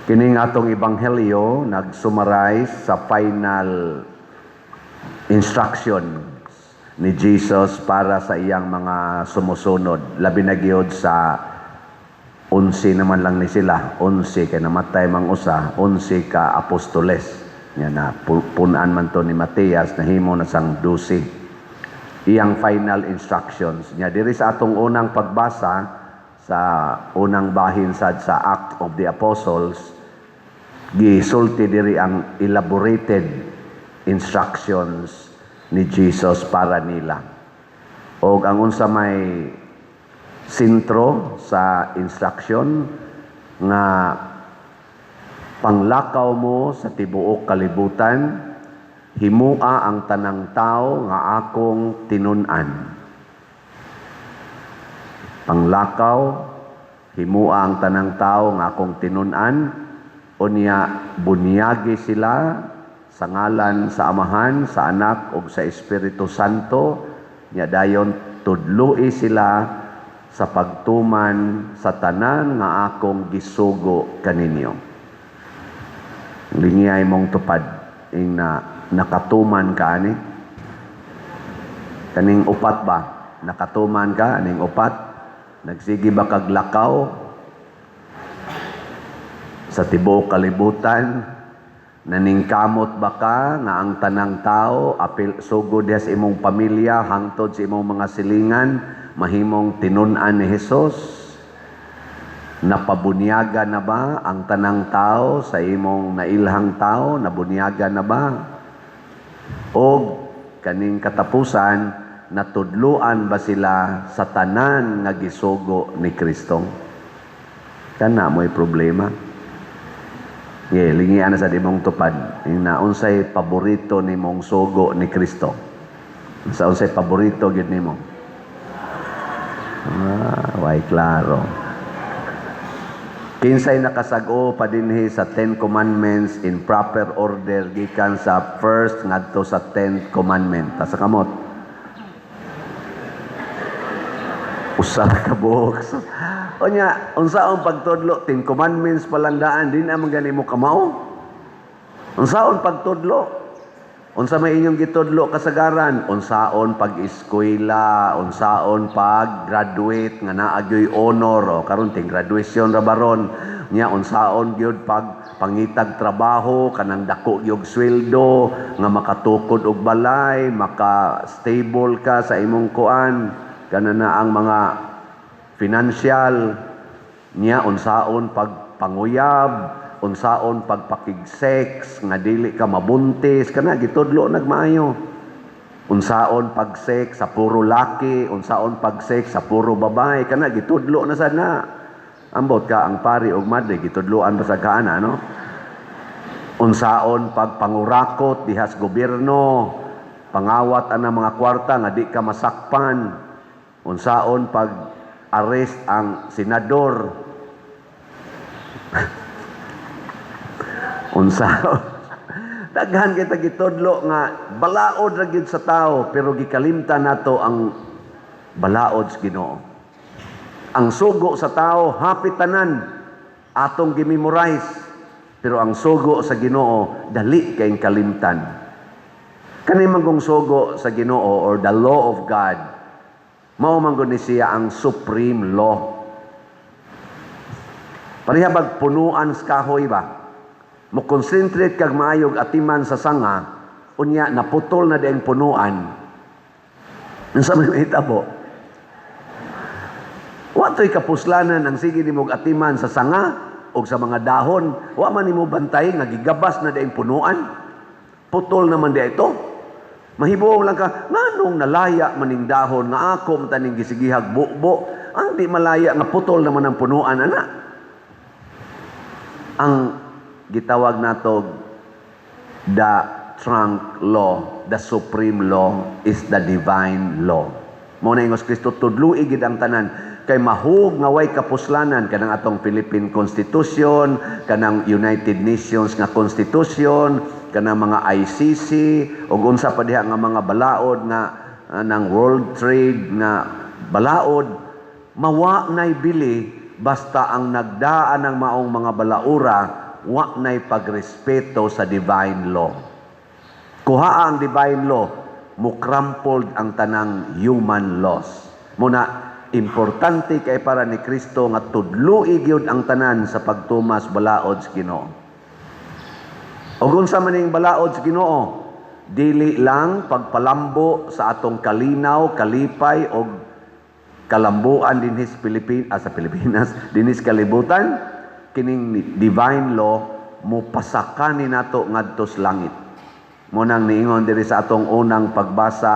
Kining atong ebanghelyo nag-summarize sa final instructions ni Jesus para sa iyang mga sumusunod. Labi na gyud sa 11 naman lang ni sila. 11 kay namatay mang usa, 11 ka apostoles. Nya na punan man to ni Matias, nahimo na sang 12. Iyang final instructions. Nya diri sa atong unang pagbasa sa unang bahin sad sa Act of the Apostles, gisulti diri ang elaborated instructions ni Jesus para nila. Og ang unsa may sentro sa instruction nga panglakaw mo sa tibuok kalibutan, himua ang tanang tao nga akong tinun-an. Panglakaw, himua ang tanang tao nga akong tinun-an, unya bunyagi sila sa ngalan sa Amahan, sa Anak ug sa Espiritu Santo, nya dayon tudloi sila sa pagtuman sa tanan nga akong gisugo kaninyo. Lingiyay mong tupad ing na nakatuman ka ani. Kaning upat ba? Nakatuman ka aning upat? Nagsige ba kag lakaw sa tibuok kalibutan? Naningkamot ba ka nga ang tanang tao apil sugod diha sa imong pamilya hangtod sa imong mga silingan mahimong tinun-an ni Hesus? Napabunyaga na ba ang tanang tao sa imong nailhang tao? Nabunyaga na ba? O kaning katapusan, natudluan ba sila sa tanan nga gisugo ni Kristo? Kana mo'y problema. Ye, lingian na sa imong tupad. Yung na unsay paborito nimong sugo ni Kristo? Sa unsay paborito gyud nimo? Ah, way klaro. Kinsay nakasag-o pa dinhi sa Ten Commandments in proper order gikan sa first ngadto sa 10th commandment? Taas kamot. Usa ka buok. Unya, unsaon pagtudlo? Ten Commandments pa lang daan, di na man gani mo kamao. Unsaon pagtudlo? Unsa may inyong gitudlo kasagaran? Unsaon pag-eskwela, unsaon pag-graduate nga naa gyoy honor o karon ting graduation ra baron. Nya unsaon gyud pag pangitag trabaho kanang dako gyud sweldo nga makatukod og balay, maka stable ka sa imong kuan, kana na ang mga financial. Nya unsaon pag panguyab, unsaon pagpakig-sex nga dili ka mabuntis, kana gitudlo nagmaayo. Unsaon pag-sex sa puro laki, unsaon pag-sex sa puro babae, kana gitudlo na sad na. Ambot ka ang pari og madre gitudloan pa sa kaana, no? Unsaon pagpangurakot dihas gobyerno, pangawat ana mga kwarta nga di ka masakpan. Unsaon pag arrest ang senador. Unsaon. Daghan kita gitudlo nga balaod ra gyud sa tao, pero gikalimtan nato ang balaod sa Ginoo. Ang sugo sa tao hapit tanan atong gimemorize, pero ang sugo sa Ginoo dali kayong kalimtan. Kani man kung sugo sa Ginoo or the law of God, mao man gud ni siya ang supreme law. Pareha bag punuan sa kahoy ba? Mo concentrate kag maayog atiman sa sanga, unya naputol na diang punuan. Unsa may mahitabo? Wa to'y kapuslanan ang sige nimog atiman sa sanga o sa mga dahon. Wa man nimo bantay nga gigabas na diang punuan. Putol naman di ito. Mahibuong lang ka, nganong nalaya maning dahon nga ako man taning gisigihag bubo, ang di malaya nga putol naman ang punuan ana. Ang gitawag nato the trunk law, the supreme law is the divine law. Mao na ingos Kristo, tudloi gid ang tanan kay mahug nga way kapuslanan kanang atong Philippine Constitution, kanang United Nations nga Constitution, kanang mga ICC ug unsa pa diha nga mga balaod nga ng World Trade nga balaod, mawa nay bili basta ang nagdaan ng maong mga balaura wa nay pagrespeto sa divine law. Kuha ang divine law, mukrampled ang tanang human laws. Muna, importante kay para ni Kristo nga tudloi gyud ang tanan sa pagtumas balaod sa Ginoo. Ug unsa man ning balaod sa Ginoo? Dili lang pagpalambo sa atong kalinaw, kalipay og kalambuan dinhi sa Pilipinas, dinhi sa kalibutan. Kining divine law mopasaka ni nato ngadto sa langit. Mo nang niingon diri sa atong unang pagbasa,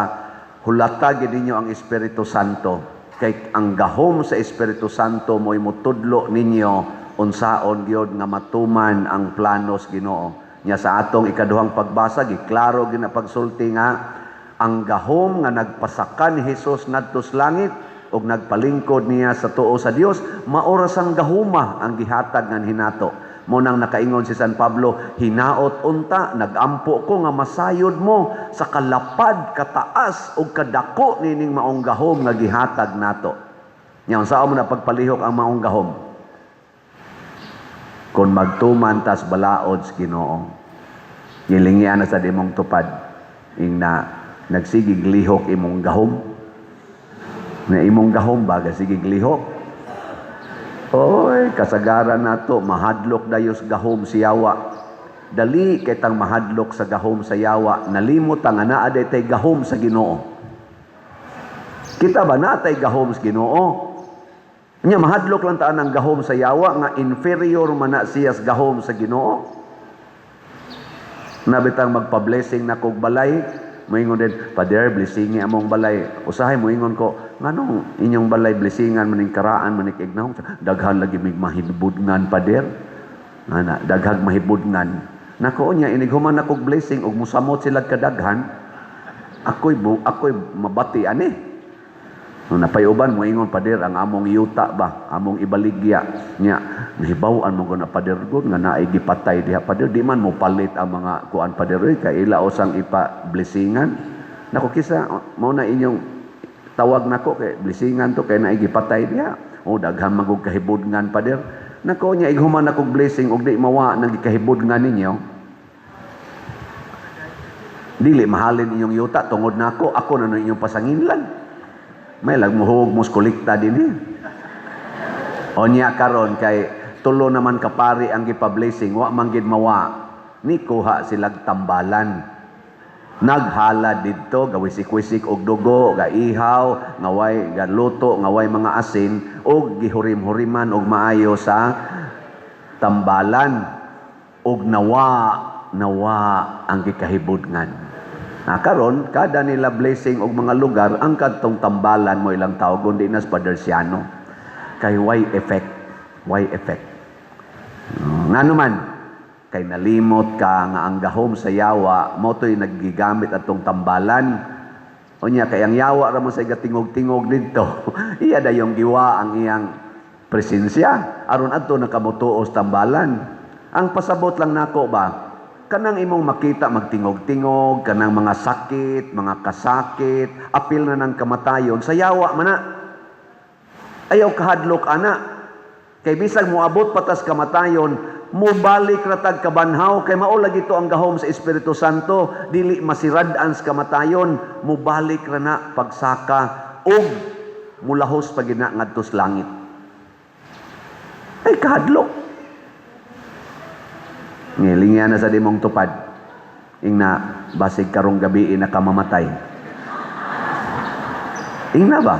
hulata gid ninyo ang Espiritu Santo, kay ang gahom sa Espiritu Santo mo'y motudlo ninyo unsaon gyud nga matuman ang planos Ginoo. Nya sa atong ikaduhang pagbasa, giklaro gyud na pagsulti nga ang gahom nga nagpasaka ni Hesus ngadto sa langit ug nagpalingkod niya sa tuo sa Dios, mao ra sang gahuma ang gihatag nganhi nato. Mo nang nakaingon si San Pablo, "Hinaot unta nagampo ko nga masayod mo sa kalapad, kataas ug kadako nining maong gahom nga gihatag nato." Nya unsa mo na pagpalihok ang maong gahom? Kung magtuman tas balaod sa Ginoo. Gilingian na sa imong tupad. Ingna, nagsigig lihok imong gahom. Na imong gahom ba gasigig lihok? Oy, kasagaran nato mahadlok dayos gahom si yawa. Dali kay tang mahadlok sa gahom sa yawa, nalimot ang naa tay gahom sa Ginoo. Kita ba natay gahom sa Ginoo? Nya mahadlok lang taan ang gahom sa yawa nga inferior man na siya sa gahom sa Ginoo. Nabitang magpa-blessing na kog balay, moingon din, "Father, blessingi among balay." Usahay moingon ko, "Nganong inyong balay blessingan maning karaan maning ignahong? Daghan lagi mig mahibudngan, Father." Ana, daghag mahibudngan. Nako nya inig human na kog blessing ug musamot sila kadaghan, ako'y mabati ani. No, napayuban mo ingon, "Pader, ang among yuta ba, among ibaligya." Nya, nahibaw-an mo na, Pader, gud nga naay gipatay diha, Pader, di man mo palit ang mga kuan, Pader, oy, kay ila usang ipa-blessingan. Nako kisa mao na inyong tawag nako kay blessingan to kay naay gipatay diha. "Oh, daghan magug kahibudngan, Pader." Nako nya ighuman akong blessing ug di mawa nang gikahibudngan ninyo. Dili mahalin inyong yuta tungod nako, ako na no inyong pasanginlan. May lag muhug mos kolekta din eh. O niya karon kay tulo naman kapari ang gipa-blessing, wa man gid mawa. Ni kuha silag tambalan. Naghala didto, gawisik-wisik og dugo, gaihaw, ngaway galuto, ngaway mga asin og gihurim-huriman og maayo sa tambalan og nawa nawa ang gikahibudngan. Na karon kada nila blessing og mga lugar, ang kadtong tambalan mo ilang tawag di na sa Padersiano. Kay why effect? Why effect? Ngano man kay nalimot ka nga ang gahom sa yawa mo to'y naggigamit atong tambalan. Unya kay ang yawa ra mo sa tingog-tingog didto. Iya dayong giwa ang iyang presensya aron adto nakamutuos tambalan. Ang pasabot lang nako ba, kanang imong makita magtingog-tingog, kanang mga sakit, mga kasakit, apil na ng kamatayon, sa yawa man na. Ayaw kahadlok ana. Kay bisag moabot patas kamatayon, mobalik ra tag kabanhaw, kay mao lagi to ang gahom sa Espiritu Santo, dili masirad-an sa kamatayon, mobalik ra na pagsaka ug mulahos pa gina ngadto sa langit. Ay kahadlok. Ngilingyan na sa dimong tupad. Ingna, basig karong gabi na kamamatay. Ingna ba?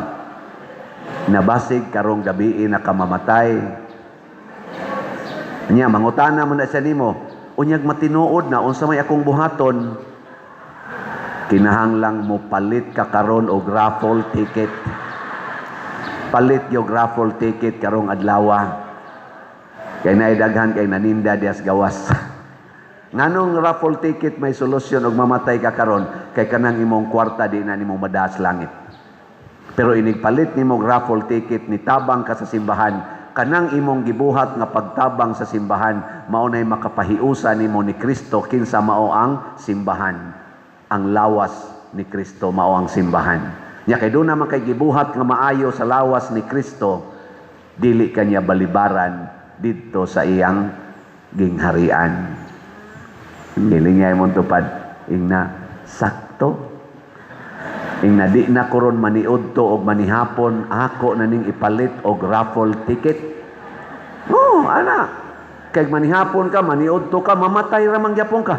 Nabasig karong gabi na kamamatay. Nya mangutana man na siya nimo. "Unyag matinuod na, unsa may akong buhaton?" Kinahanglang mo palit ka karon og raffle ticket. Palit yung raffle ticket karong adlawa. Kay naidaghan kay naninda dias gawas. Nganong raffle ticket may solusyon og mamatay ka karon? Kay kanang imong kwarta di na nimo madaas langit. Pero inig palit nimo og raffle ticket, ni tabang ka sa simbahan, kanang imong gibuhat nga pagtabang sa simbahan mao nay makapahiusa nimo ni Kristo kinsa mao ang simbahan. Ang lawas ni Kristo mao ang simbahan. Nya kay doon naman kay gibuhat nga maayo sa lawas ni Kristo, dili kanya balibaran didto sa iyang Gingharian. Gilingay mong tupad. Ingna, sakto. Ingna, di na ko ron maniudto og manihapon, ako na ning ipalit og raffle ticket. Oh, ana. Kay manihapon ka, maniudto ka, mamatay ra man gyapon ka.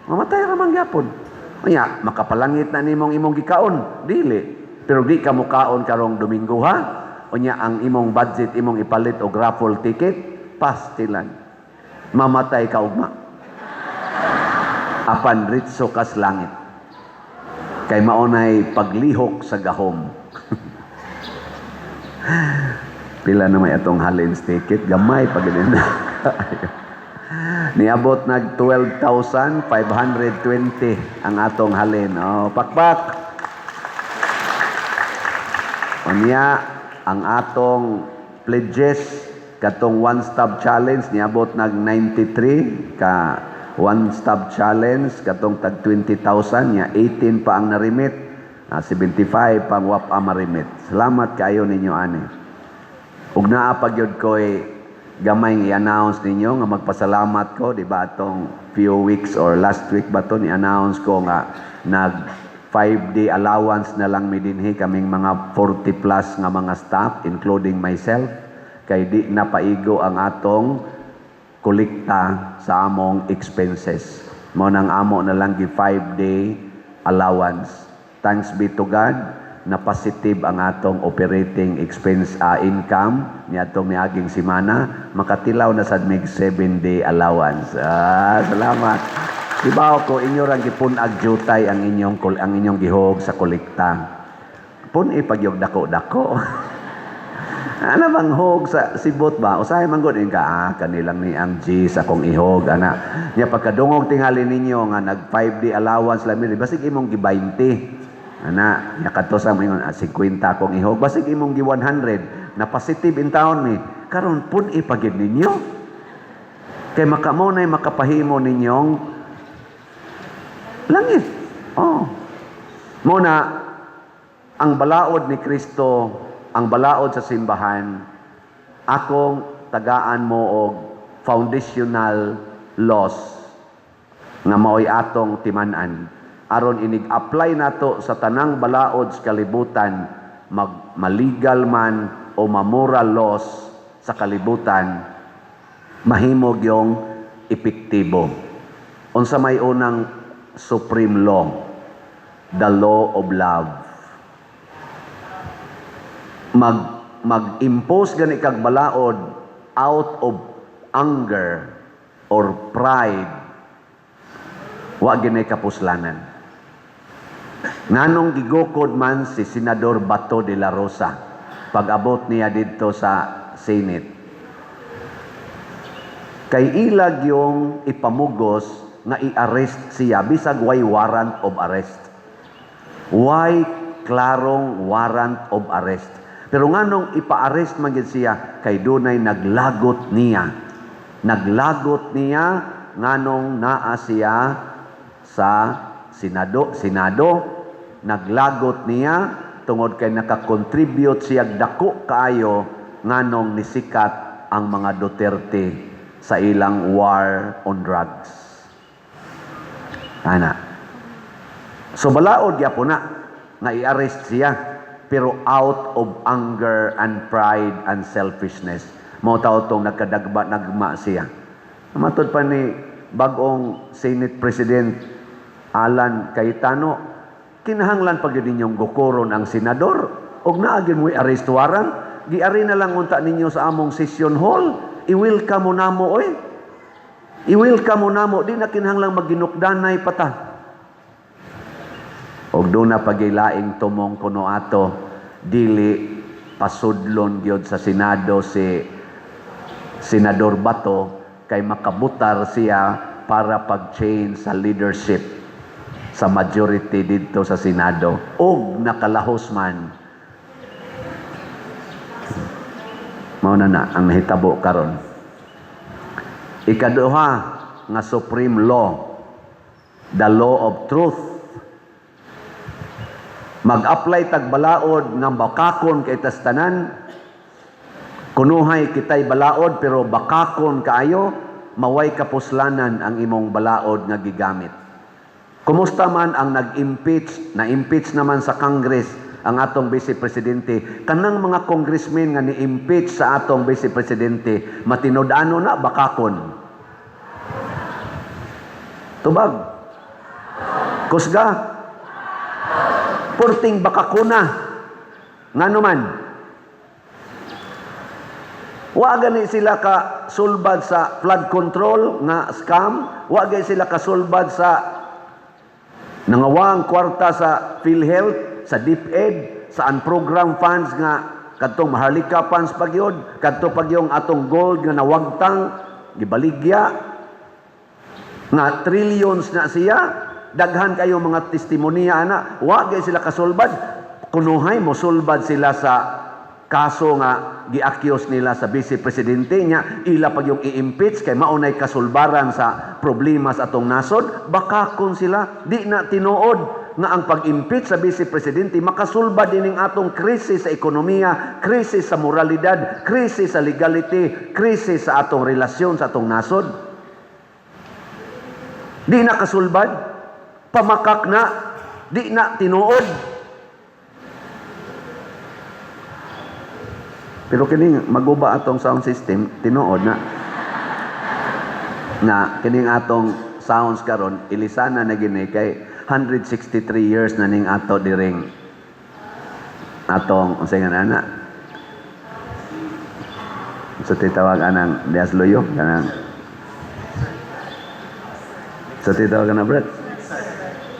Mamatay ra man gyapon. Unya, makapalangit na nimong imong gikaon. Dili. Pero di ka mukaon karong Domingo, ha? Unya, ang imong budget imong ipalit og raffle ticket, pastilan. Mamatay ka ugma. Apan ritso kas langit. Kay maunay paglihok sa gahom. Pila na may atong halins ticket, gamay pag na. Niabot nag 12,520 ang atong halin. Oh, pakpak. Unya, ang atong pledges katong one stop challenge niabot nag 93 ka one stop challenge katong tag 20,000 nya 18 pa ang narimit, 75 pang wap ang marimit. Salamat kayo ninyo ani. Ug naa pa gyud ko'y gamay i-announce ninyo nga magpasalamat ko, di ba, atong few weeks or last week ba to, ni-announce ko nga nag 5-day allowance na lang mi dinhi kaming mga 40 plus nga mga staff, including myself, kay di na paigo ang atong kolekta sa among expenses. Mao nang amo na lang gi 5-day allowance. Thanks be to God na positive ang atong operating expense, income niadtong niaging semana, makatilaw na sad mig 7-day allowance. Ah, salamat. Di ba ko inyo rang gipun-ag jutay ang inyong gihog sa kolekta. Pun-i pagyog dako-dako. Ano bang hog sa sibot ba? Usahay man gud ka, kanilang ni ang G sa akong ihog ana. Nya pagkadungog tingali ninyo nga nag 5-day allowance lang mi, basig imong gi 20. Ana, nya kadto sa moingon, 50 akong ihog, basig imong gi 100 na positive in taon mi. Karon pun-i pa gyud ninyo. Kay makamo nay makapahimo ninyong langit. Oh. Muna, ang balaod ni Kristo, ang balaod sa simbahan, akong tagaan mo og foundational laws nga maoy atong timan-an aron inig-apply nato sa tanang balaod sa kalibutan, mag maligal man o mamoral laws sa kalibutan, mahimog yung epektibo. Unsa may unang supreme law? The law of love. Mag-impose gani kag balaod out of anger or pride, wa ginay kapuslanan. Nganong gigukod man si Senador Bato de la Rosa pag-abot niya didto sa Senate? Kay ilag yung ipamugos nga i-arrest siya bisag way warrant of arrest. Way klarong warrant of arrest. Pero nganong ipa-arrest man gyud siya? Kay dunay naglagot niya. Naglagot niya nganong naa siya sa Senado, naglagot niya tungod kay nakakontribute siya dako kaayo nganong nisikat ang mga Duterte sa ilang war on drugs. Ana. So balaod gyapon na nga i-arrest siya, pero out of anger and pride and selfishness. Mao tao tong nagkadagba nagma siya. Matod pa ni bagong Senate President Alan Cayetano, kinahanglan pa gyud ninyong gukoron ang senador og naa gyud mo'y arrest warrant, giari na lang unta ninyo sa among session hall, i-welcome mo namo oy. I-welcome mo namo, di na kinahanglang magginukdanay pa ta. Og doon na pagilaing tumong kuno ato, dili pasudlon gyud sa Senado si Senador Bato kay makabutar siya para pag-change sa leadership sa majority didto sa Senado og nakalahos man. Mao na na ang nahitabo karon. Ikaduha nga supreme law, the law of truth. Mag-apply tag balaod nga bakakon kay tas tanan, kunuhay kitay balaod pero bakakon kaayo, Maway kapuslanan ang imong balaod nga gigamit. Kumusta man ang nag-impeach, na-impeach naman sa Congress ang atong Vice Presidente? Kanang mga congressmen nga ni-impeach sa atong Vice Presidente, matinud-ano na, bakakon? Tubag. Kusga. Purting bakakuna. Ngano man? Wa gani sila ka sulbad sa flood control nga scam, wa gani sila kasulbad sa nangawang kwarta sa PhilHealth, sa DepEd, sa unprogrammed funds nga kadtong Maharlika funds pagyod, kadto pagyong atong gold nga nawagtang, gibaligya nga trillions na siya. Daghan kayo mga testimonya ana, wa gay sila kasulbad. Kunuhay mo sulbad sila sa kaso nga gi-accuse nila sa Vice Presidente niya, ila pag yung i-impeach kay maunay kasulbaran sa problema sa atong nasod? Bakakon sila. Di na tinuod nga ang pag-impeach sa Vice Presidente makasulbad dining atong krisis sa ekonomiya, krisis sa moralidad, krisis sa legality, krisis sa atong relasyon sa atong nasod. Di na kasulbad, pamakak na, di na tinuod. Pero kining maguba atong sound system, tinuod na. Na kining atong sounds karon ilisana na gini kay 163 years na ning ato diring atong unsay nga ana? Sa titawag anang Dias Loyo kanang sa titawag ana, Brad?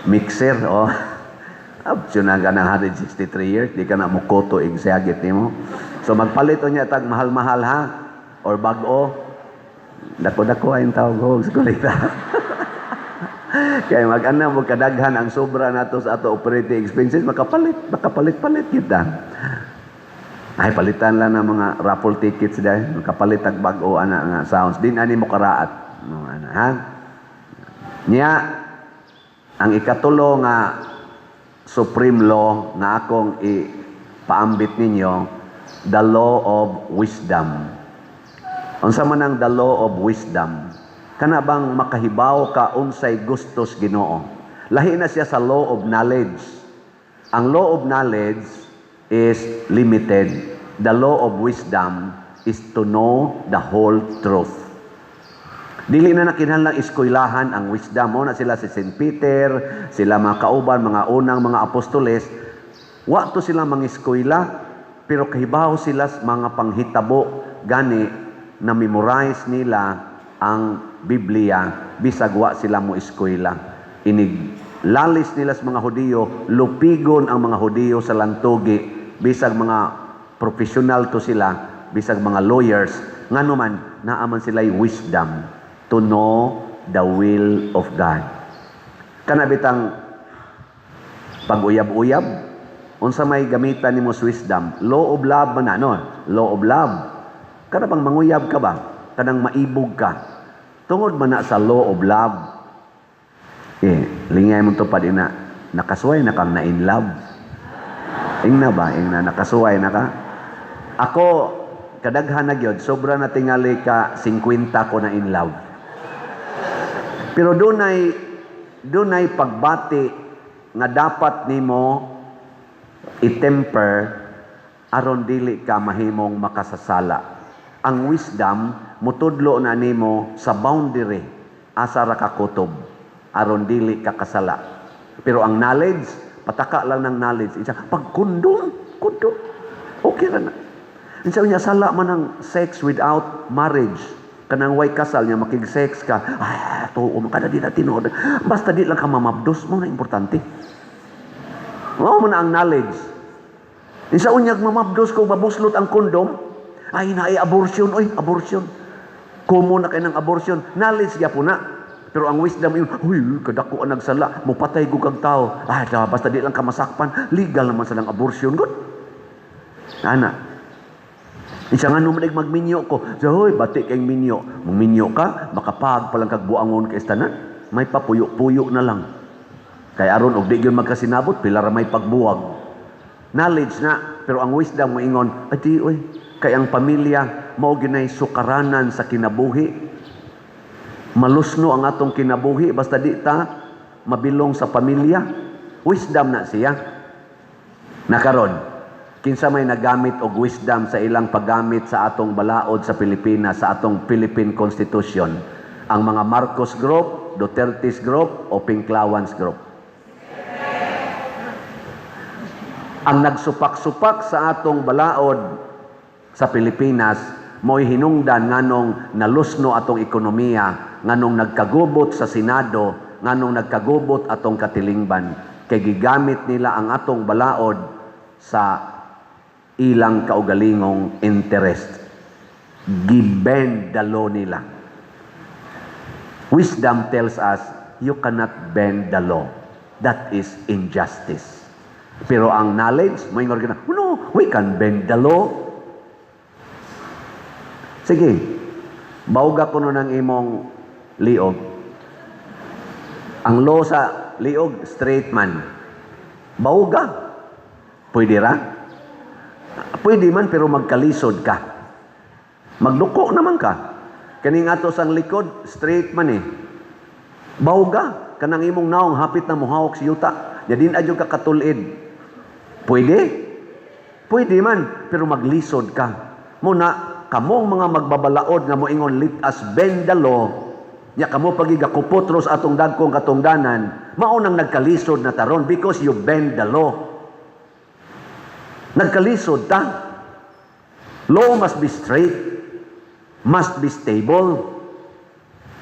Mixer, oh. Absyo na ka ng 163 years, di ka na mukoto igsagit nimo. So magpalit niya tag mahal-mahal ha or bag-o. Dako-dako ay tawag ho sa kolekta. Kaya mag-ana mo kadaghan ang sobra nato sa ato operating expenses, makapalit, makapalit-palit kita. Ay, palitan lang ng mga raffle tickets dahil makapalit tag bag-o ana nga sounds. Din ani mo karaat. No, ana ha. Nya ang ikatulo nga supreme law nga akong ipaambit ninyo, the law of wisdom. Unsa man ang the law of wisdom? Kana bang makahibaw ka unsay gustos Ginoo. Lahi na siya sa law of knowledge. Ang law of knowledge is limited. The law of wisdom is to know the whole truth. Dili na nakinahanglang eskwelahan ang wisdom. Mo na sila si St. Peter, sila mga kauban, mga unang mga apostoles. Wa to sila mga eskwela, pero kahibaw sila sa mga panghitabo. Gani, na memorize nila ang Biblia, bisag wa sila mo eskwela. Inig lalis nila sa mga Hudiyo, lupigon ang mga Hudiyo sa lantugi, bisag mga professional to sila, bisag mga lawyers, ngano man, naaman sila wisdom to know the will of God. Kana bitang pag-uyab-uyab, unsa may gamitan nimo sa wisdom? Law of love man na, no? Law of love. Kana bang manguyab ka ba? Kanang maibog ka. Tungod man na sa law of love. Eh, lingay mo tupad ina, nakasuway na kang na in love. Ingna ba? Ingna, nakasuway na ka? Ako, kadaghan na gyud, sobra na tingali ka 50 ko na in love. Pero dunay pagbati nga dapat nimo i-temper aron dili ka mahimong makasasala. Ang wisdom mutudlo na nimo sa boundary, asa ra ka kutob aron dili ka kasala. Pero ang knowledge, pataka lang ng knowledge. Isa, pag kondom, kondom, okay ra na. Insa niya, sala man ang sex without marriage. Kanang way kasal niya makig-sex ka. Ah, tuo man kada di na tinuod. Basta di lang ka mamabdos mo na importante. Mao man na ang knowledge. Insa unyag mamabdos ko mabuslot ang kondom, ay naay abortion, oy, abortion. Common na kay ng abortion. Knowledge gyapon na. Pero ang wisdom yun, huy, kadako ang nagsala, mupatay ko kag tao. Ah, da, basta di lang ka masakpan, legal naman sa lang abortion. Good. Ana. Isa nga nung magminyo ko. So, hoy, bati kay minyo. Mong ka, makapag palang kag buangon kay tanan. May papuyo-puyo na lang. Kay aron og di gyud magkasinabot, pila ra may pagbuwag. Knowledge na, pero ang wisdom mo ingon, adi oy, kay ang pamilya mao ginay sukaranan sa kinabuhi. Malusno ang atong kinabuhi basta di ta mabilong sa pamilya. Wisdom na siya. Nakaron, kinsa may nagamit og wisdom sa ilang paggamit sa atong balaod sa Pilipinas, sa atong Philippine Constitution? Ang mga Marcos Group, Duterte's Group, o Pinklawans Group? Ang nagsupak-supak sa atong balaod sa Pilipinas, mo'y hinungdan nganong nalusno atong ekonomiya, nganong nagkagubot sa Senado, nganong nagkagubot atong katilingban. Kay gigamit nila ang atong balaod sa ilang kaugalingong interest. Gi-bend the law nila. Wisdom tells us you cannot bend the law. That is injustice. Pero ang knowledge, may na, "No, we can bend the law." Sige, bawga ko ng imong liog. Ang law sa liog, straight man. Bawga. Pwede ra? Pwede man, pero magkalisod ka. Magduko naman ka. Kaning ato sang likod, straight man eh. Bawga. Kanang imong naong hapit na muhawak sa yuta. Yadin adyo ka katulid. Pwede? Pwede man, pero maglisod ka. Muna, kamong mga magbabalaod nga moingon, "Let us bend the law," nya kamo pagigakupotros atong dagkong katungdanan, mao nang nagkalisod na taron because you bend the law. Nagkalisod ta. Law must be straight, must be stable,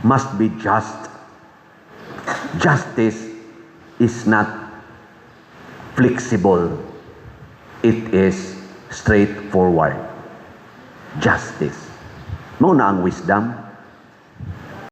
must be just. Justice is not flexible. It is straightforward. Justice. Mao na ang wisdom.